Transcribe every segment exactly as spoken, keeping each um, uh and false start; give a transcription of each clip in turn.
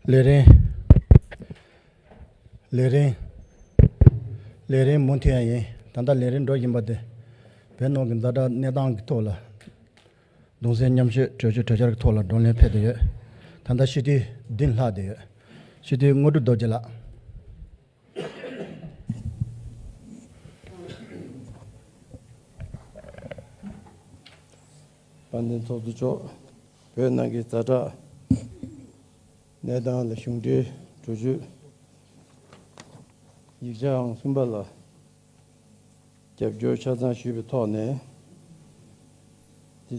ལས་རིམ། ལས་རིམ། ལས་རིམ་མུ་མཐུད་ཡིན། ད་ལྟ་ལས་རིམ་འགྲོ་བཞིན་པ་དེ། བོད་ནང་གི་ཛ་དྲག་གནས་སྟངས་ཀྱི་ཐོག་ལ། གདུང་སེམས་མཉམ་སྐྱེད་གྲོས་ཆོད་གྲོས་འཆར་གྱི་ཐོག་ལ་བགྲོ་གླེང་ཕེབས་བསྡད་ཡོད། ད་ལྟ་སྤྱི་འཐུས་བདུན་ལྷག་བསྡད་ཡོད། སྤྱི་འཐུས་དངོས་གྲུབ་རྡོ་རྗེ་ལགས། དཔལ་ལྡན་ཚོགས་གཙོ་མཆོག་བོད་ནང་གི་ཛ་དྲག་གནས་སྟངས་ལ་གཞུང་འབྲེལ་གྲོས་ཆོད་ཡིག་ཆ་ཨང་གསུམ་པ་ལ་རྒྱབ་སྐྱོར་ཆ་ཚང་ཞུས་པའི་ཐོག་ནས། དེ་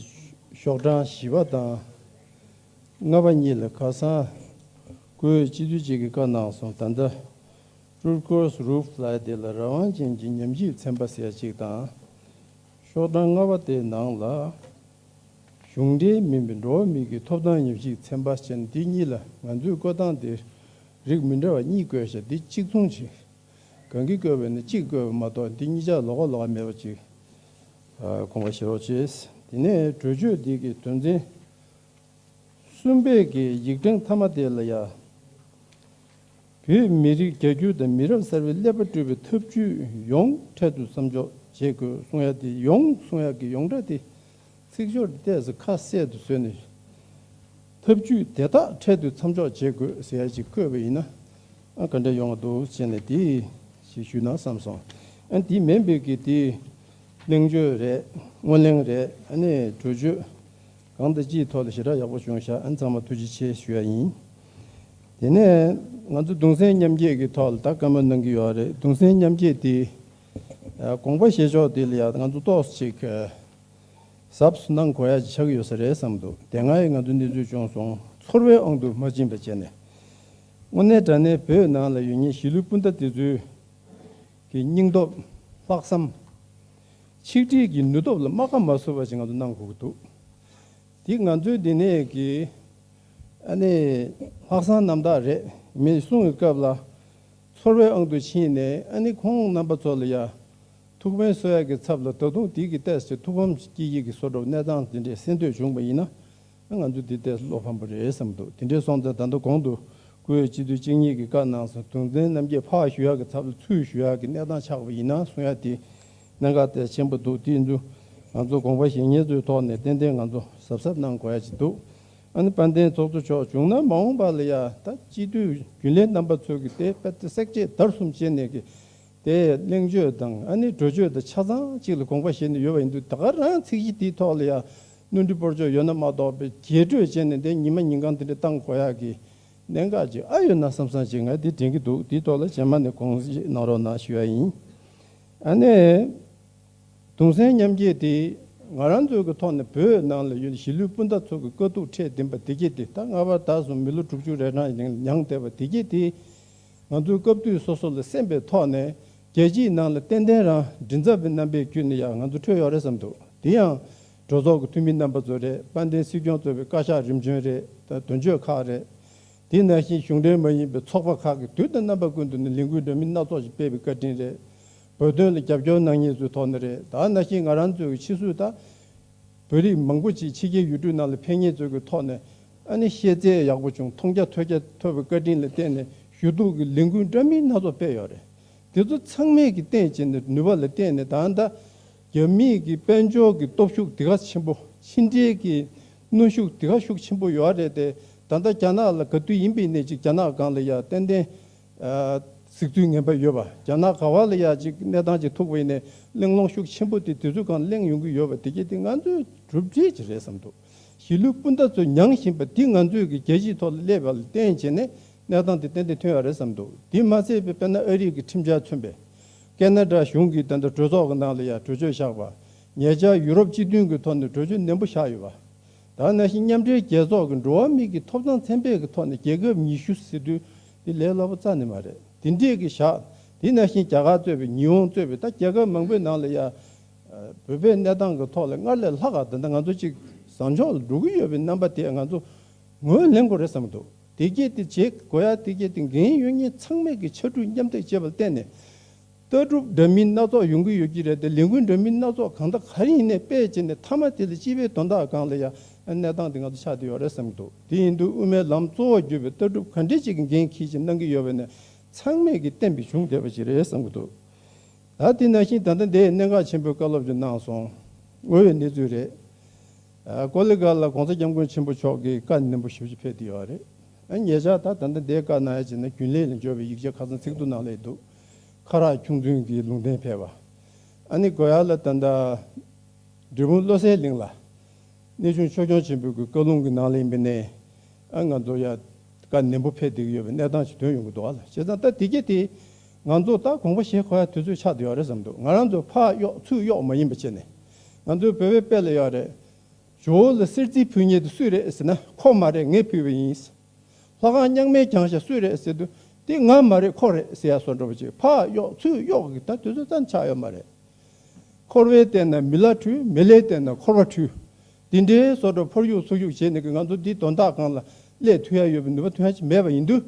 ཤོག་གྲངས་བཞི་པ་དང་ལྔ་པ་གཉིས་ལ་ཁ་སང་བཀུར་འོས་སྤྱི་འཐུས་གཅིག་གིས་བཀའ་གནང་སོང་། ད་ལྟ་Truth Courts Roof ལབ་དེ་ལ་རང་དབང་ཅན་གྱི་ཉམས་ཞིབ་ཚན་པ་ཟེར་ཡ་གཅིག་དང་། ཤོག་གྲངས་ལྔ་པ་དེའི་ནང་ལ་གཞུང་འབྲེལ་མིན་པའི་འགྲོ་བ་མིའི་ཐོབ་ཐང་ཉམས་ཞིབ་ཚན་པ་ཟེར་ནས་འདི་གཉིས་ལ་ང་ཚོའི་བཀོད་སྟངས་དེ་རིགས་མི་འདྲ་བ་གཉིས་བཀོད་བཞག་འདི་གཅིག་མཚུངས་ཅིག་གང་གིས་བཀོད་པ་ཡིན་ན་གཅིག་བཀོད་པ་མ་གཏོགས་འདི་གཉིས་ཆ་ལོགས་ཀ་ལོགས་ཀ་མེད་པ་ཅིག་ཨ། དགོངས་པ་བཞེས་རོགས་བྱེད། དེ་ནས་གྲོས་ཆོད་འདི་གི་དོན་ཚན་གསུམ་པའི་གི་ཡིག་ཕྲེང་མཐའ་མ་དེ་ལ་ཡ། བོད་མི་རིགས་བརྒྱ་འགྱུར་དང་མི་རབས་གསར་པའི་ཀླད་པ་སྤྲུལ་པའི་ཐབས་ཇུས་ཡོངས་འཕྲལ་དུ་མཚམས་འཇོག་བྱེད་དགོས་གསུང་ཡ་དེ། ཡོངས་གསུང་ཡ་གི་ཡོངས་གྲགས་དེ་ཚིག་སྦྱོར་དེ་ཏོག་ཙམ་ཁ་གསལ་དུ་བཟོས་ནས། ཐབས་ཇུས་དེ་དག་འཕྲལ་དུ་མཚམས་འཇོག་བྱེད་དགོས་ཟེར་ཡ་ཅིག་བཀོད་པ་ཡིན་ན། ཨ། ག་འདྲ་ཡོང་བ་འདུག་བྱས་ནས་དེ་ཞིག་ཞུས་ན་བསམ་སོང་། ཨ། དེ་མིན་པའི་གི་དེ་གླེང་བརྗོད་རེད། སྔོན་གླེང་རེད། ཨ་ནི་གྲོས་ཆོད་གང་དང་ཅིའི་ཐོག་ལ་ཞེ་དྲག་ཡག་པོ་བྱུང་ཤག་ཨ། ཚང་མ་ཐུགས་རྗེ་ཆེ་ཞུ་ཡ་ཡིན། དེ་ནས་ང་ཚོ་གདུང་སེམས་མཉམ་སྐྱེད་ཀྱི་ཐོག་ལ་ད་བཀའ་མོལ་གནང་གི་ཡོད་རེད། གདུང་སེམས་མཉམ་སྐྱེད་དེ་དགོངས་པ་བཞེས་ཕྱོགས་དེ་ལ་ཡ་ང་ཚོ་ཏོག་ཙམ་ཅིག་གཟབ་གནང་དགོས་ཡ་ཅིག་ཆགས་ཀྱི་ཡོད་ས་རེད་བསམ་འདུག་དེ་སྔ་ཡི་ང་ཚོ་གནས་ཚུལ་བྱུང་སོང་། ཚོར་བའི་དབང་དུ་མ་ཕྱིན་པ་བྱས་ནས། དངོས་གནས་དྲང་གནས་བོད་ནང་ལ་ཡོད་མཁན་གཞིས་ལུས་སྤུན་ཟླ་དེ་ཚོའི་གི་སྙིང་སྟོབས། ལྷག་བསམ། ཆིག་སྒྲིལ་གྱི་ནུས་སྟོབས་ལ་རྨ་ཁ་མ་ཟུག་པ་ཞིག་ང་ཚོ་གནང་དགོས་ཀྱི་འདུག་འདི་ང་ཚོའི་འདི་ནས་ཀྱི་ཨ་ནི་ལྷག་བསམ་རྣམ་དག་རེད། མི་གསུང་གི་སྐབས་ལ་ཚོར་བའི་དབང་དུ་ཕྱིན་ནས། ཨ་ནི་ཁོང་རྣམ་པ་ཚོ་ལ་ཡ་ཐུགས་ཕན་གསོ་ཡག་གི་ཚབ་ལ་ད་དུང་འདི་གི་ཏོག་ཙམ་ཐུགས་ཕམ་སྐྱེ་ཡག་གི་བཟོ་འདྲ་གནས་སྟངས་འདི་འདྲས་གསལ་འདོད་བྱུང་བ་ཡིན་ན། ང་ཚོ་འདི་ལྟས་བློ་ཕམ་པོ་རེད་བསམ་འདུག་དེ་འདྲའི་སོང་ཙང་ད་ལྟ་གོང་དུ་བཀུར་འོས་སྤྱི་འཐུས་གཅིག་གཉིས་ཀྱིས་བཀའ་གནང་སོང་། གདུང་སེམས་མཉམ་སྐྱེད་ཕར་ཞུ་ཡག་གི་ཚབ་ལ་ཚུར་ཞུ་ཡག་གི་གནས་སྟངས་ཆགས་པ་ཡིན་ན་གསུང་ཡག་དེ་གནད་འགག་དེ་ཆེན་པོ་འདུག་དེ་ཡིན་དུས་ང་ཚོ་དགོངས་པ་བཞེས་མཁན་ཚོའི་ཐོག་ནས་ཏན་ཏན་ང་ཚོ་གཟབ་གཟབ་གནང་དགོས་ཡག་ཅིག་འདུག་ཨ་ནི་དཔལ་ལྡན་ཚོགས་གཙོ་མཆོག་བྱུང་ན་མ་འོངས་པ་ལ་ཡ་ད་སྤྱི་འཐུས་རྒྱུན་ལས་རྣམ་པ་ཚོ་གིས་དེ་དཔེ་ད་བསྲེག་བཅད་བརྡར་གསུམ་བྱས་ནས་ཀྱི་དེ་གླེང་བརྗོད་དང་ཨ་ནི་གྲོས་ཆོད་དང་ཆ་ཚང་གཅིག་ལ་དགོངས་པ་བཞེས་ནས་ཡོད་པ་ཡིན་དུས། ད་ག་རང་ཚིག་གཞི་དེའི་ཐོག་ལ་ཡ་སྣོན་འཕྲི་སྤོར་ཆོག་ཡོད་ན་མ་གཏོགས་པའི་རྒྱས་སྤྲོས་བྱས་ནས་དེ་ཉི་མ་ཉིན་གང་དེ་འདྲ་བཏང་དགོས་ཡག་གི་གནད་འགག་ཅིག་ཨ་ཡོད་ན་བསམ་བསམ་ཅིག་ང་འདི་དྲན་གྱི་འདུག་དེའི་ཐོག་ལ་རྗེས་མ་ནས་དགོངས་བཞེས་གནང་རོགས་གནང་ཞུ་ཡ་ཡིན། ཨ་ནི་གདུང་སེམས་མཉམ་སྐྱེད་དེ་ང་རང་ཚོའི་གི་ཐོག་ནས་བོད་ནང་ལ་ཡོད་གཞིས་ལུས་སྤུན་ཟླ་ཚོ་གི་དཀའ་སྡུག་འཕྲད་བསྡད་པ་དེ་གྱད་དེ། ད་སྔ་བར་ད་སོང་མི་ལོ་དྲུག་ཅུ་རེ་གྲངས་ཡང་མྱངས་བསྡད་པ་དེ་གྱད་དེ། ང་ཚོའི་སྐབས་དུས་སོ་སོ་ལ་སེམས་པའི་ཐོག་ནས་རྒྱལ་སྤྱིའི་ནང་ལ་ཏན་ཏན་རང་མགྲིན་ཚབ་པའི་རྣམ་པའི་བརྒྱུད་ནས་ཡང་ང་ཚོ་འཕྲོད་ཡོད་རེད་བསམ་འདུག་དེ་ཡང་གྲོས་ཚོགས་ཀྱི་འཐུས་མི་རྣམ་པ་ཚོ་རེད། དཔལ་ལྡན་སྲིད་སྐྱོང་གཙོས་པའི་བཀའ་ཤག་རིམ་བྱོན་རེད། ད་དོན་གཅོད་ཁག་རེད། དེ་ནང་བཞིན་གཞུང་འབྲེལ་མ་ཡིན་པའི་ཚོགས་པ་ཁག་གིས་དུས་དང་རྣམ་པ་ཀུན་ཏུ་ནས་ལས་འགུལ་འདྲ་མིན་སྣ་ཚོགས་ཤིག་སྤེལ་བའི་བཀའ་དྲིན་རེད། བོད་དོན་ལ་རྒྱབ་སྐྱོར་གནང་མཁན་ཚོའི་ཐོག་ནས་རེད། ད་ནང་བཞིན་ང་རང་ཚོའི་ཕྱི་སུ་ད་བོད་རིགས་མང་པོ་ཅིག་ཕྱི་རྒྱལ་ཡུལ་གྲུ་ནང་ལ་ཕེབས་མཁན་ཚོའི་གི་ཐོག་ནས་ཨ་ནི་ཤེས་ཚད་ཡག་པོ་བྱུང་། མཐོང་རྒྱ་ཐོས་རྒྱ་ཐོབ་པའི་བཀའ་དྲིན་ལ་བརྟེན་ནས་ཞུ་གཏུག་གི་ལས་འགུལ་འདྲ་མིན་སྣ་ཚོགས་སྤེལ་ཡོད་རེད། དེ་ཚོ་ཚང་མས་ཀྱི་བརྟེན་བྱས་ནས་ནུས་པ་ལ་བརྟེན་ནས་ད་ལྟ་རྒྱ་མིའི་གི་དཔལ་འབྱོར་གྱི་སྟོབས་ཤུགས་དེ་ག་ཆེན་པོ། ཕྱི་འབྲེལ་གྱི་གནོན་ཤུགས་དེ་ག་ཤུགས་ཆེན་པོ་ཡོད་རེད་དེ། ད་ལྟ་རྒྱ་ནག་ལ་ག་དུས་ཡིན་པའི་ནས་ཅིག་རྒྱ་ནག་སྒང་ལ་ཡ་ཏན་ཏན་ཨ་གཟིགས་ཚུལ་ངན་པ་ཡོད་པ། རྒྱ་ནག་ག་བ་ལ་ཡ་ཅིག་གནས་སྟངས་ཅིག་ཐུག་པ་ཡིན་ནའི་གླེང་སློང་ཤུགས་ཆེན་པོ་དེ་དུས་ཚོད་སྒང་གླེང་ཡོང་གི་ཡོད་པ་དེ་གྱད་དེ་ང་ཚོའི་གྲུབ་འབྲས་ཅིག་རེད་བསམ་འདུག་གཞིས་ལུས་སྤུན་ཟླ་ཚོས་མྱངས་བཞིན་པ་འདི་ང་ཚོས་ཀྱི་རྒྱལ་སྤྱིའི་ཐོག་ལ་སླེབས་པ་ལ་བརྟེན་བྱས་ནས་གནས་སྟངས་དེ་ཏན་ཏན་ཐོན་ཡོད་རེད་བསམ་འདུག་དེ་མ་ཚད་པའི་དཔེར་ན་ཨ་རི་གི་ཁྲིམས་འཆར་མཚོན་པའི་ཀེ་ན་ཌ་གཞུང་གིས་ད་ལྟ་གྲོས་ཚོགས་ཀྱི་ནང་ལ་ཡ་གྲོས་ཆོད་བཞག་པ། ཉེ་ཆར་ཡུ་རོབ་སྤྱི་མཐུན་གྱི་ཐོག་ནས་གྲོས་ཆོད་ནན་པོ་བཞག་ཡོད་པ། ད་ནང་བཞིན་མཉམ་འབྲེལ་རྒྱལ་ཚོགས་ཀྱི་འགྲོ་བ་མི་གི་ཐོབ་ཐང་ཚན་པའི་གི་ཐོག་ནས་རྒྱལ་ཁབ་ཉི་ཤུ་ཟེར་དུས་དེ་ལས་སླ་པོ་རྩ་ནས་མ་རེད། དེ་འདྲས་ཀྱི་བཞག་དེ་ནང་བཞིན་རྒྱ་གར་གཙོས་པའི་ཉི་ཧོང་གཙོས་པའི་ད་རྒྱལ་ཁབ་མང་པོའི་ནང་ལ་ཡ་བོད་པའི་གནས་སྟངས་ཀྱི་ཐོག་ལ་སྔར་ལས་ལྷག་ག་ད་ལྟ་ང་ཚོ་གཅིག་བཟང་ཕྱོགས་ལ་འགྲོ་གི་ཡོད་པའི་རྣམ་པ་དེ་ང་ཚོ་ངོས་ལེན་དགོས་རེད་བསམ་འདུག་དེ་གྱད་དེ་བྱེད་དགོས་ཡ་དེ་གྱད་དེ་འགན་ཡོད་མཁན་ཚང་མས་ཀྱི་ཕྱར་གྲུ་མཉམ་འདེགས་བྱེད་པ་ལ་བརྟེན་ནས། ལྟ་གྲུབ་འདྲ་མིན་སྣ་ཚོགས་ཡོང་གི་ཡོད་ཀྱི་རེད་དེ། ལས་འགུལ་འདྲ་མིན་སྣ་ཚོགས་གང་ལྟར་ག་རེ་ཡིན་ནའི་སྤེལ་བྱས་ནས་མཐའ་མ་དེ་ལ་སྤྱི་པའི་དོན་དག་སྒང་ལ་ཡ་གནས་སྟངས་དེ་ང་ཚོ་ཆགས་བསྡད་ཡོད་རེད་བསམ་གྱི་འདུག་དེ་ཡིན་དུས་དབུ་མའི་ལམ་གཙོ་བོར་གྱུར་པའི་ལྟ་གྲུབ་ག་འདྲས་ཅིག་གི་འགན་འཁྱེར་བྱས་གནང་གི་ཡོད་པ་ནི་ཚང་མས་ཀྱིས་བསྟན་པའི་གཞུང་དེ་པ་ཞིག་རེད་བསམ་གྱི་འདུག་ད་དེ་ནང་བཞིན་ད་ལྟ་འདིའི་གནད་འགག་ཆེན་པོའི་བཀའ་སློབ་ཅིག་གནང་སོང་། དངོས་ཡོད་གནས་ཚུལ་རེད། ཨ། ཀོ་ལི་གྷལ་ལ་༸གོང་ས་༸སྐྱབས་མགོན་ཆེན་པོ་མཆོག་གིས་བཀའ་ནན་པོ་ཞེ་པོ་ཅིག་ཕེབས་བསྡད་ཡོད་རེད། ཨ། ཉེ་ཆར་ད་ད་ལྟ་འདིའི་བཀའ་གནང་ཡ་བྱས་ན་རྒྱུན་ལས་ལ་འབྱོར་བའི་ཡིག་ཆ་ཁ་སང་ཚིག་ཐོ་ནང་སླེབས་འདུག་ཁ་རག་ཁྱུང་བཙུན་གྱིས་ལུང་བསྟན་ཕེབས་པ། ཨ་ནི་གོ་ཡ་ལ་ད་ལྟ་འབྲས་སྤུངས་བློ་གསལ་གླིང་ལ་གནས་ཆུང་ཆོས་སྐྱོང་ཆེན་པོའི་གི་བཀའ་ལུང་གི་ནང་ལ་ཡིན་པ་ནས། ཨ། ང་ཚོ་ཡ་བཀའ་ནན་པོ་ཕེབས་བསྡད་ཀྱི་ཡོད་པའི་གནས་སྟངས་ཤིག་ཐོན་ཡོང་གི་འདུག་ཨ་ལ། བྱས་ཙང་ད་དེ་གྱད་དེ་ང་ཚོ་ད་དགོངས་པ་བཞེས་དགོས་ཡ་དུས་ཚོད་ཆགས་བསྡད་ཡོད་རེད་བསམ་འདུག་ང་རང་ཚོ་ཕར་གཡོག་ཚུར་གཡོག་མ་ཡིན་པ་བྱས་ནས། ང་ཚོའི་བོད་པའི་དཔེ་ལ་ཡོད་རེད། ཇོ་བོ་ལ་གསེར་རྩི་ཕུལ་མཁན་དེ་སུ་རེད་ཟེར་ན། ཁོ་མ་རེད། ངས་ཕུལ་བ་ཡིན། ལྷ་ཁང་རྙིང་མའི་གྱང་ཞག་སུ་རེད་ཟེར་དུས། དེ་ང་མ་རེད། ཁོ་རེད་ཟེར་ཡ་བཟོ་འདྲ་པོ་ཅིག་ཕར་གཡོག་ཚུར་གཡོག་གི་ད་དུས་ཚོད་ཙམ་ཆགས་ཡོད་མ་རེད། འཁོར་བའི་སྟེང་ན་མི་ལ་འཁྲུལ། མི་ལའི་སྟེང་ན་འཁོར་བ་འཁྲུལ། འདི་འདྲའི་བཟོ་འདྲ་ཕར་གཡུག་ཚུར་གཡུག་བྱས་ནས་ང་ཚོ་འདི་དོན་དག་སྒང་ལ་སླེབས་ཐུབ་ཡ་ཡོད་པའི་ནུས་པ་ཐོན་ཡ་ཅིག་མེད་པ་ཡིན་དུས།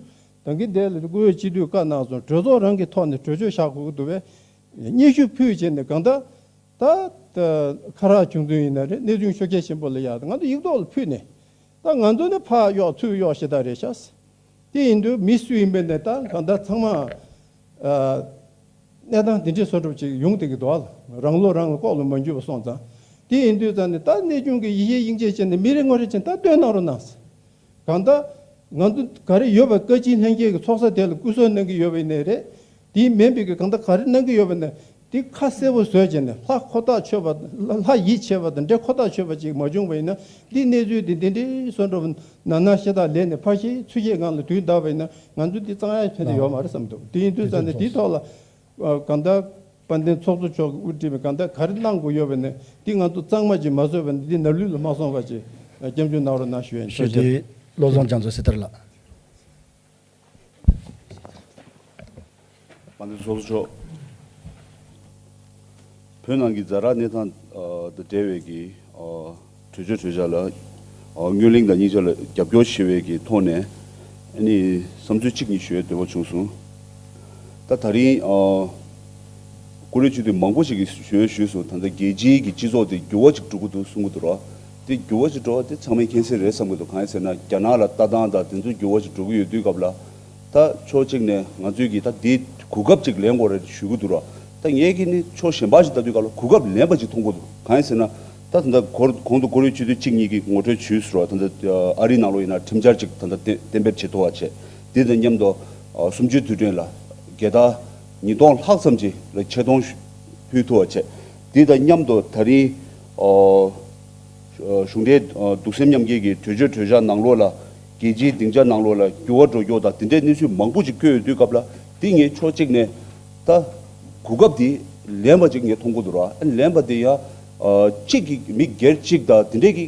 ད་གིན་དེ་ལ་སྐུ་བོས་སྤྱི་འཐུས་བཀའ་གནང་སོང་། གྲོས་ཚོགས་རང་གི་ཐོག་ནས་གྲོས་ཆོད་བཞག་དགོས་ཀྱི་འདུག་པས། སྙན་ཞུ་ཕུལ་བྱས་ནས་གང་ལྟར་ད་ད་ཁ་རག་ཁྱུང་བཙུན་ཡིན་ན་རེད། གནས་ཆུང་ཆོས་རྒྱལ་ཆེན་པོ་ལ་ཡ་ང་ཚོ་ཡིག་ཐོག་ལ་ཕུལ་ནས། ད་ང་ཚོ་ནི་ཕར་གཡོག་ཚུར་གཡོག་ཞེ་དྲག་རེད་ཤག་དེ་ཡིན་དུས་མི་སུ་ཡིན་པའི་ནས་ད་གང་ལྟར་ཚང་མ་ཨ་གནས་སྟངས་འདི་འདྲའི་བཟོ་འདྲ་ཅིག་ཡོང་བསྡད་ཀྱི་འདུག་ཨ། རང་བློ་རང་ལ་ལྐོག་ལ་མ་འགྱུར་བ་སོང་ཙང་། དེ་ཡིན་དུས་ཙང་ནས་ད་གནས་ཆུང་གི་ཡེ་ཤེས་དབྱིངས་དཔྱད་བྱས་ནས་མི་རེ་ངོ་རེ་བྱས་ད་སྟོན་གནང་རོགས་གནང་། གང་ལྟར་ང་ཚོ་ག་རེ་ཡོད་པ་བཀའ་སྤྱི་ལྷན་རྒྱས་ཀྱི་ཚོགས་ས་དེ་ལ་སྐུ་གཟུགས་གནང་གི་ཡོད་པ་ཡིན་ནའི་རེད། དེ་མིན་པའི་གི་གང་ལྟར་ག་རེ་གནང་གི་ཡོད་པ་ན་དེ་ཁ་གསལ་པོ་བཟོས་བྱས་ནས། ལྷ་ཁོ་ཐག་ཆོད་པ། ལྷ་ཡིད་ཆེས་པ་དང་འདྲེ་ཁོ་ཐག་ཆོད་པ་ཅིག་མ་བྱུང་བ་ཡིན་ན། འདི་གནས་ཚུལ་འདི་འདི་འདྲའི་བཟོ་འདྲ་བོ་ནང་ན་ཤ་སྟག་ལས་ནས་ཕར་ཤེས་ཚུར་ཤེས་སྒང་ལ་དུས་འདའ་བ་ཡིན་ན་ང་ཚོ་འདི་གཙང་ཡ་ཕན་ཐོགས་ཡོད་མ་རེད་བསམ་འདུག་དེ་ཡིན་དུས་ཙང་ནས་དེའི་ཐོག་ལ་ཨ་གང་ལྟར་དཔལ་ལྡན་ཚོགས་གཙོ་མཆོག་གིས་དབུ་ཁྲིད་པའི་གང་ལྟར་ག་རེ་གནང་དགོས་ཡོད་པ་ནས་འདི་ང་ཚོ་གཙང་མ་ཅིག་མ་བཟོས་པ་ནས་འདི་ནར་ལུས་ལ་མ་སོང་བ་ཅིག་སྐྱབས་འཇུག་གནང་རོགས་གནང་ཞུ་ཡ་ཡིན། ཐུགས་རྗེ་ཆེ། བློ་བཟང་རྒྱ་མཚོ་སེ་ཐར་ལགས། དཔལ་ལྡན་ཚོགས་གཙོ་མཆོག་བོད་ནང་གི་ཛ་དྲག་གནས་སྟངས་ཨ་དང་འབྲེལ་བའི་གི་ཨ་གྲོས་ཆོད་གྲོས་འཆར་ལ་ཨ་སྔོན་གླེང་དང་སྙིང་བཅར་ལ་རྒྱབ་སྐྱོར་ཞུ་བའི་གི་ཐོག་ནས། ཨ་ནི་བསམ་ཚུལ་གཅིག་གཉིས་ཞུ་བའི་འདོད་པ་བྱུང་སོང་། ད་ད་རིང་ཨ་བཀུར་འོས་སྤྱི་འཐུས་མང་པོ་ཞིག་གིས་ཞུ་ཡ་ཞུས་སོང་། ད་ལྟ་རྒྱལ་སྤྱིའི་གི་སྤྱི་ཚོགས་དེ་འགྱུར་བ་ཅིག་འགྲོ་གི་འདུག་གསུང་གི་འདུག་ར། དེ་འགྱུར་བ་ཅིག་འགྲོ་བ་དེ་ཚང་མས་མཁྱེན་གསལ་རེད་བསམ་གི་འདུག་གང་ཡིན་ཟེར་ན་རྒྱ་ནག་ལ་ལྟ་སྟངས་དང་དེ་ཚོ་འགྱུར་བ་ཅིག་འགྲོ་གི་ཡོད་དུས་སྐབས་ལ། ད་ཕྱོགས་གཅིག་ནས་ང་ཚོས་ཀྱིས་ད་དེ་གོ་སྐབས་ཅིག་ལེན་དགོས་རེད་ཞུ་གི་འདུག་ར། ད་ངས་ཀྱིས་ནི་ཕྱོགས་གཞན་པ་ཞིག་ལྟ་དུས་སྐབས་ལ་གོ་སྐབས་ལེན་པ་ཅིག་མཐོང་གི་འདུག་གང་ཡིན་ཟེར་ན། ད་ད་ལྟ་གོང་གོང་དུ་བཀུར་འོས་སྤྱི་འཐུས་གཅིག་གཉིས་ཀྱིས་ངོ་སྤྲོད་ཞུས་སོང་ར། ད་ལྟ་ཨ་རིའི་ནང་ལོགས་ཡིན་ན་ཁྲིམས་འཆར་ཅིག་ད་ལྟ་གཏན་གཏན་འབེབས་བྱེད་ཐུབ་པ་བྱས། དེ་དང་མཉམ་དུ་གསུམ་བཅུའི་དུས་དྲན་ལ་རྒྱལ་དར་ཉིས་སྟོང་ལྷག་ཙམ་ཅིག་ལ་ཆེ་མཐོང་ཕུལ་ཐུབ་པ་བྱས། དེ་དང་མཉམ་དུ་ད་རིང་གཞུང་འབྲེལ་གདུང་སེམས་མཉམ་སྐྱེད་ཀྱི་གྲོས་ཆོད་གྲོས་འཆར་ནང་ལོགས་ལ། རྒྱལ་སྤྱིའི་སྡིངས་ཆ་ནང་ལོགས་ལ་འགྱུར་བ་འགྲོ་རྒྱུ་དང་དེ་འདྲའི་གནས་ཚུལ་མང་པོ་ཅིག་བཀོད་ཡོད་དུས་སྐབས་ལ། དེ་ངས་ཕྱོགས་གཅིག་ནས་ད་གོ་སྐབས་དེ་ལེན་པ་ཅིག་ངས་མཐོང་གི་འདུག་ར། ལེན་པ་དེ་ཡང་གཅིག་གིས་མི་སྒེར་གཅིག་དང་དེ་འདྲའི་གི་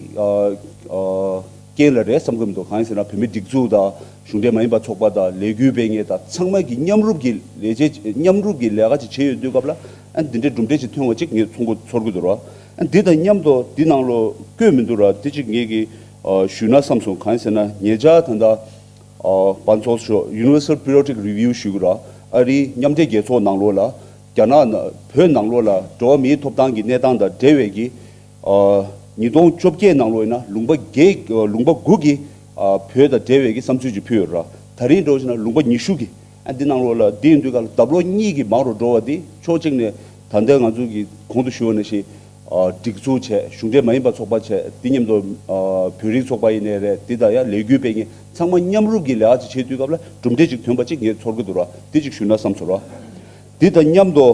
རྐྱེན་ལ་རེད་བསམ་གི་མི་འདུག་གང་ཡིན་ཟེར་ན་བོད་མི་སྒྲིག་འཛུགས་དང་གཞུང་འབྲེལ་མ་ཡིན་པ་ཚོགས་པ་དང་ལས་འགུལ་སྤེལ་མཁན་དང་ཚང་མ་གིས་མཉམ་རུབ་ཀྱི་ལས་བྱེད་མཉམ་རུབ་ཀྱི་ལས་ཀ་ཅིག་བྱས་ཡོད་དུས་སྐབས་ལ། ཨ་འདི་འདྲའི་གྲུབ་འབྲས་ཅིག་ཐོན་པ་ཅིག་ངས་ཚོར་གི་ཚོར་གི་འདུག་ར། ཨ་འདི་དང་མཉམ་དུ་འདི་ནང་ལོགས་བཀོད་མི་འདུག་ར། དེ་ཅིག་ངས་ཀྱིས་ཨ་ཞུས་ན་བསམ་སོང་། གང་ཡིན་ཟེར་ན་ཉེ་ཆར་ད་ལྟ་ཨ་དཔལ་ཚོགས་ཤོག་Universal Periodic Review་ཞུ་གི་ར། ཨ་རིའི་མཉམ་འབྲེལ་རྒྱལ་ཚོགས་ནང་ལོགས་ལ་རྒྱ་ནག་ན་བོད་ནང་ལོགས་ལ་འགྲོ་བ་མིའི་ཐོབ་ཐང་གི་གནས་སྟངས་དང་འབྲེལ་བའི་གི་ཨ་ཉིས་སྟོང་བཅོ་བརྒྱད་ནང་ལོགས་ཡིན་ན་ལུང་པ་བརྒྱད་ལུང་པ་དགུ་གི་ཨ་བོད་དང་འབྲེལ་བའི་གི་བསམ་ཚུལ་ཅིག་ཕུལ་ཡོད་ར། ད་རིང་འགྲོ་བཞིན་ན་ལུང་པ་ཉི་ཤུ་གི། ཨ་འདི་ནང་ལོགས་ལ་འདི་ཡིན་དུས་ག་ལ་ལྡབ་ལོག་གཉིས་ཀྱིས་མང་རུ་འགྲོ་བ་འདི་ཕྱོགས་གཅིག་ནས་ད་ལྟའི་ང་ཚོ་གི་གོང་དུ་ཞུས་པ་ནང་བཞིན་ཨ་སྒྲིག་འཛུགས་བྱས། གཞུང་འབྲེལ་མ་ཡིན་པ་ཚོགས་པ་བྱས། འདི་མཉམ་དུ་ཨ་བོད་རིགས་ཚོགས་པ་ཡིན་ནའི་རེད། འདི་དང་ཡང་ལས་འགུལ་སྤེལ་མཁན་ཚང་མ་མཉམ་རུབ་ཀྱི་ལས་ཀ་ཅིག་བྱས་དུས་སྐབས་ལ་གྲུབ་འབྲས་ཅིག་ཐོན་པ་ཅིག་ངས་ཚོར་གི་འདུག་ར། འདི་ཅིག་ཞུས་ན་བསམ་སོང་ར། འདི་དང་མཉམ་དུ་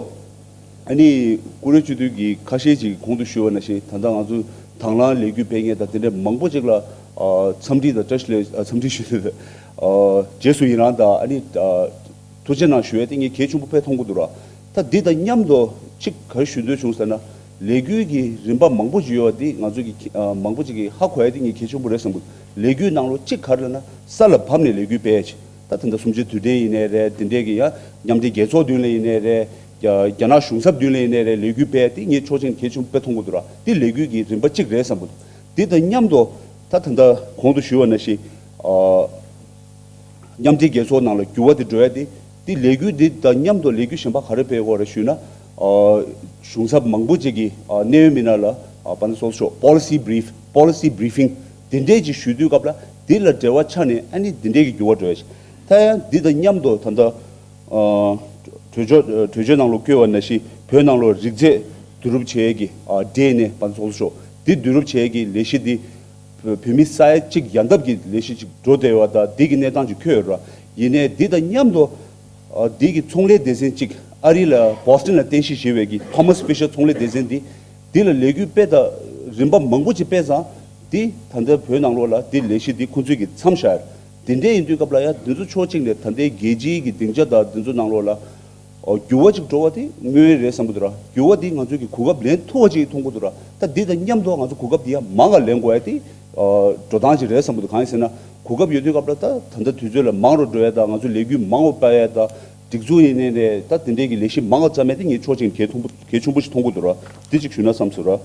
ཨ་ནི་བཀུར་འོས་སྤྱི་འཐུས་ཀྱི་ཁ་ཤས་ཅིག་གོང་དུ་ཞུས་པ་ནང་བཞིན་ད་ལྟ་ང་ཚོ་དང་བླངས་ལས་འགུལ་སྤེལ་མཁན་དང་དེ་འདྲའི་མང་པོ་ཅིག་ལ་ཨ་འཚམས་འདྲི་དང་བཀྲ་ཤིས་བདེ་ལེགས། ཨ་འཚམས་འདྲི་ཞུ། ཨ་རྗེས་སུ་ཡི་རང་དང་ཨ་ནི་ཨ་ཐུགས་རྗེ་གནང་ཞུ་ཡས་དེ་ངས་གལ་ཆེན་པོ་དཔེ་མཐོང་གི་འདུག་ར། ད་འདི་དང་མཉམ་དུ་གཅིག་ག་རེ་ཞུ་འདོད་བྱུང་ཟེར་ན། ལས་འགུལ་གྱི་རིམ་པ་མང་པོ་ཅིག་ཡོད་པ་འདི་ང་ཚོ་གི་ཨ་མང་པོ་ཅིག་གིས་ཧ་གོ་ཡ་དེ་ངས་གལ་ཆེན་པོ་རེད་བསམ་གི་འདུག་ལས་འགུལ་ནང་ལོགས་གཅིག་ག་རེ་ལབ་ན་ས་ལ་བབས་ནས་ལས་འགུལ་སྤེལ་ཡ་ཅིག་ད་ད་ལྟ་གསུམ་བཅུའི་དུས་དྲན་ཡིན་ནའི་རེད། དེ་འདྲའི་གི་ཡ་མཉམ་འབྲེལ་རྒྱལ་ཚོགས་མདུན་ལ་ཡིན་ནའི་རེད། རྒྱ་རྒྱ་ནག་གཞུང་ཚབ་མདུན་ལ་ཡིན་ནའི་རེད། ལས་འགུལ་སྤེལ་ཡ་དེ་ངས་ཕྱོགས་གཅིག་ནས་གལ་ཆེན་པོ་དཔེ་མཐོང་གི་འདུག་ར། དེ་ལས་འགུལ་གྱི་རིམ་པ་གཅིག་རེད་བསམ་གི་འདུག་དེ་དང་མཉམ་དུ་ད་ད་ལྟ་གོང་དུ་ཞུས་པ་ནང་བཞིན་ཨ། མཉམ་འབྲེལ་རྒྱལ་ཚོགས་ནང་ལ་འགྱུར་བ་དེ་འགྲོ་ཡ་དེ་ དེ་ལས་འགུལ་འདི་དང་མཉམ་དུ་ལས་འགུལ་གཞན་པ་ག་རེ་སྤེལ་དགོས་རེད་ཞུས་ན། ཨ། གཞུང་ཚབ་མང་པོ་ཅིག་གིས་ཨ་གནད་ཡོད་མི་སྣ་ལ་ཨ་པ་ན་སོལ་ཤོག་policy brief, policy briefing དེ་འདྲས་ཅིག་ཞུ་དུས་སྐབས་ལ་འདི་ལ་འབྲེལ་བ་ཆགས་ནས་ཨ་ནི་འདི་འདྲས་ཀྱི་འགྱུར་བ་འགྲོ་ཡ་ཞིག་ད་ཡང་འདི་དང་མཉམ་དུ་ད་ལྟ་ཨ་གྲོས་ཆོད་གྲོས་ཆོད་ནང་ལོགས་བཀོད་པ་ནང་བཞིན་བོད་ནང་ལོགས་རིགས་རྫས་བསྡུ་རུབ་བྱེད་ཡ་གི་ཨ་ཌི་ཨེན་ཨེ་པ་ན་སོལ་ཤོག་འདི་བསྡུ་རུབ་བྱེད་ཡ་གི་ལས་གཞི་འདི། བོད་མི་ས་ཡ་གཅིག་ཡན་འདབས་ཀྱི་ལས་གཞི་གཅིག་འགྲོ་བསྡད་པ་དང་འདི་གི་གནས་སྟངས་ཅིག་འཁོད་ཡོད་ར། ཡིན་ནའི་འདི་དང་མཉམ་དུ་ཨ་འདི་གི་ཚོང་ལས་སྡེ་ཚན་གཅིག་ཨ་རི་ལ་Boston ལ་རྟེན་གཞི་བྱས་པའི་གི་Thomas Fisher ཚོང་ལས་སྡེ་ཚན་འདི་འདི་ལ་ལས་འགུལ་སྤེལ་དང་རིམ་པ་མང་པོ་ཅིག་སྤེལ་ཙང་འདི་ད་ལྟ་བོད་ནང་ལོགས་ལ་འདི་ལས་གཞི་འདི་ཁོང་ཚོས་གི་མཚམས་བཞག་ཡོད། འདི་འདྲས་ཡིན་དུས་སྐབས་ལ་ཡང་འདི་ཚོ་ཕྱོགས་གཅིག་ནས་ད་ལྟའི་རྒྱལ་སྤྱིའི་གི་སྡིངས་ཆ་དང་འདི་ཚོ་ནང་ལོགས་ལ། ཨོ། འགྱུར་བ་ཅིག་འགྲོ་བ་དེ་དངོས་ཡོད་རེད་བསམ་གྱི་འདུག་ར། འགྱུར་བ་དེ་ང་ཚོས་ཀྱི་གོ་སྐབས་ལེན་ཐུབ་པ་ཅིག་མཐོང་གི་འདུག་ར། ད་འདི་དང་མཉམ་དུ་ང་ཚོ་གོ་སྐབས་འདི་ཡང་མང་བ་ལེན་དགོས་ཡ་དེ་ཨ་འགྲོ་སྟངས་ཅིག་རེད་བསམ་གྱི་འདུག་གང་ཡིན་ཟེར་ན་གོ་སྐབས་ཡོད་དུས་སྐབས་ལ་ད་ད་ལྟ་དུས་ཚོད་ལ་མང་རུ་འགྲོ་ཡ་དང་ང་ཚོ་ལས་འགུལ་མང་བ་སྤེལ་ཡ་དང་སྒྲིག་འཛུགས་ཡིན་ནའི་རེད། ད་དེ་འདྲའི་གི་ལས་གཞི་མང་བ་བརྩམས་ཡ་དེ་ངས་ཕྱོགས་གཅིག་གལ་མཐོན་པོ་གལ་ཆེན་པོ་ཞིག་མཐོང་གི་འདུག་ར། འདི་ཅིག་ཞུས་ན་བསམ་སོང་ར།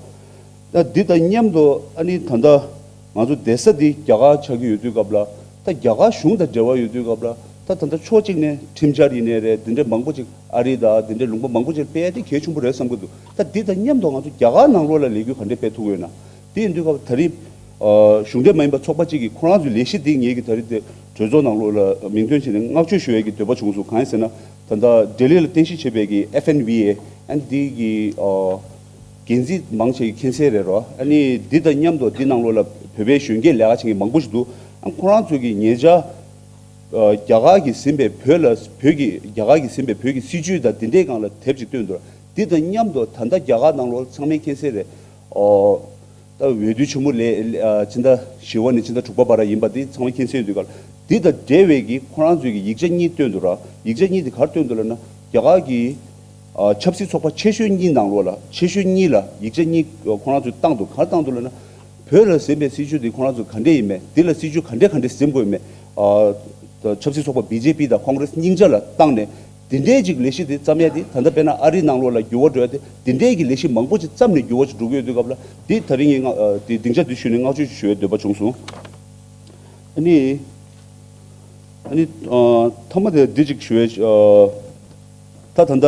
ད་འདི་དང་མཉམ་དུ་ཨ་ནི་ད་ལྟ་ང་ཚོ་བསྡད་ས་འདི་རྒྱ་གར་ཆགས་ཀྱི་ཡོད་དུས་སྐབས་ལ་ད་རྒྱ་གར་གཞུང་དང་འབྲེལ་བ་ཡོད་དུས་སྐབས་ལ་ད་ད་ལྟ་ཕྱོགས་གཅིག་ནས་ཁྲིམས་འཆར་ཡིན་ནའི་རེད། འདི་འདྲའི་མང་པོ་ཅིག་ཨ་རི་དང་འདི་འདྲའི་ལུང་པ་མང་པོ་ཅིག་སྤེལ་ཡ་དེ་གལ་ཆེན་པོ་རེད་བསམ་གྱི་འདུག་ད་འདི་དང་མཉམ་དུ་ང་ཚོ་རྒྱ་གར་ནང་ལོགས་ལ་ལས་འགུལ་ག་འདྲས་སྤེལ་ཐུབ་ཀྱི་ཡོད་ན། དེ་ཡིན་དུས་སྐབས་ད་རེས་ཨ་གཞུང་འབྲེལ་མ་ཡིན་པ་ཚོགས་པ་གཅིག་གིས་ཁོ་རང་ཚོའི་ལས་གཞི་དེ་ངེད་ཀྱི་ད་རེས་དེ་གྲོས་ཚོགས་ནང་ལོགས་ལ་མིང་འདོན་བྱས་ནས་བསྔགས་བརྗོད་ཞུ་ཡས་ཀྱི་འདོད་པ་བྱུང་སོང་། གང་ཡིན་ཟེར་ན་ད་ལྟ་ལྡི་ལི་ལ་རྟེན་གཞི་བྱས་པའི་གི་ཨེཕ་ཨེན་བྷི་ཨེ་ཨ་ནི་འདི་གི་ཨ། འགན་འཛིན་མང་ཆེ་མཁྱེན་གསལ་རེད་རོ། ཨ་ནི་འདི་དང་མཉམ་དུ་འདི་ནང་ལོགས་ལ་བོད་པའི་གཞོན་སྐྱེས་ལས་ཀ་བྱེད་མཁན་མང་པོ་ཞིག་འདུག་ཨ་ཁོ་རང་ཚོས་ཀྱི་ཉེ་ཆར་ཨ་རྒྱ་གར་གྱིས་ཟིན་པའི་བོད་ལ་བོད་ཀྱི་རྒྱ་གར་གྱིས་ཟིན་པའི་བོད་ཀྱི་སྲིད་བྱུས་དང་འདི་འདྲའི་སྒང་ལ་དེབ་ཅིག་བཏོན་འདུག་འདི་དང་མཉམ་དུ་ད་ལྟ་རྒྱ་གར་ནང་ལོགས་ཚང་མས་མཁྱེན་གསལ་རེད། ཨོ། ད་འོས་བསྡུ་ཆེན་མོ་ལས་ཨ་ཕྱི་ཟླ་བཞི་པ་ནས་ཕྱི་ཟླ་དྲུག་པ་བར་ཡིན་པ་འདི་ཚང་མས་མཁྱེན་གསལ་ཡོད་དུས་ཀ་ལ་འདི་དང་འབྲེལ་བའི་གི་ཁོ་རང་ཚོས་ཀྱི་ཡིག་ཆ་གཉིས་བཏོན་འདུག་ར། ཡིག་ཆ་གཉིས་འདི་ག་རེ་བཏོན་འདུག་ལབ་ན་རྒྱ་གར་གྱི་ཨ་ཆབ་སྲིད་ཚོགས་པ་ཆེ་ཤོས་གཉིས་ནང་ལོགས་ལ་ཆེ་ཤོས་གཉིས་ལ་ཡིག་ཆ་གཉིས་ཁོ་རང་ཚོས་བཏང་འདུག་ག་རེ་བཏང་འདུག་ལབ་ན། བོད་ལ་ཟིན་པའི་སྲིད་བྱུས་འདི་ཁོ་རང་ཚོ་ག་འདྲས་ཡིན་མེད། འདི་ལ་སྲིད་བྱུས་ག་འདྲས་ག་འདྲས་ཟིན་དགོས་མེད། ཨ་ཆབ་སྲིད་ཚོགས་པ་བི་ཇེ་པི་དང་ཁོང་གྲེས་སྙིང་རྗེ་ལ་བཏང་ནས་འདི་འདྲས་ཅིག་ལས་གཞི་འདི་བརྩམས་ཡ་འདི་ད་ལྟ་དཔེར་ན་ཨ་རི་ནང་ལོགས་ལ་འགྱུར་བ་འགྲོ་ཡ་འདི་འདི་འདྲས་ཀྱི་ལས་གཞི་མང་པོ་ཅིག་བརྩམས་ནས་འགྱུར་བ་ཅིག་འགྲོ་གི་ཡོད་དུས་སྐབས་ལ་འདི་ད་རིང་ངས་ང་ཨ་འདི་སྡིངས་ཆ་འདི་ཞུས་ནས་བསྔགས་བརྗོད་ཅིག་ཞུ་ཡའི་འདོད་པ་བྱུང་སོང་། ཨ་ནི། ཨ་ནི། ཨ་མཐའ་མ་དེ་འདི་ཅིག་ཞུ་ཡས། ཨ་ད་ད་ལྟ།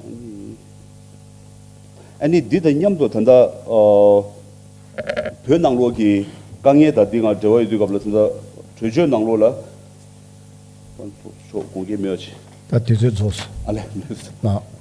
ཨ་ནི། ཨ་ནི་འདི་དང་མཉམ་དུ་ད་ལྟ། ཨ་བོད་ནང་ལོགས་ཀྱི་དཀའ་ངལ་དང་འདི་ང་འབྲེལ་བ་ཡོད་དུས་སྐབས་ལ་ད་ལྟ་གྲོས་ཆོད་ནང་ལོགས་ལ། ཕན་ཚུན་ཕྱོགས་དགོངས་འགལ་མེད་པ་བྱས། ད་དུས་ཚོད་རྫོགས་སོང་། ཨ་ལས། ལགས།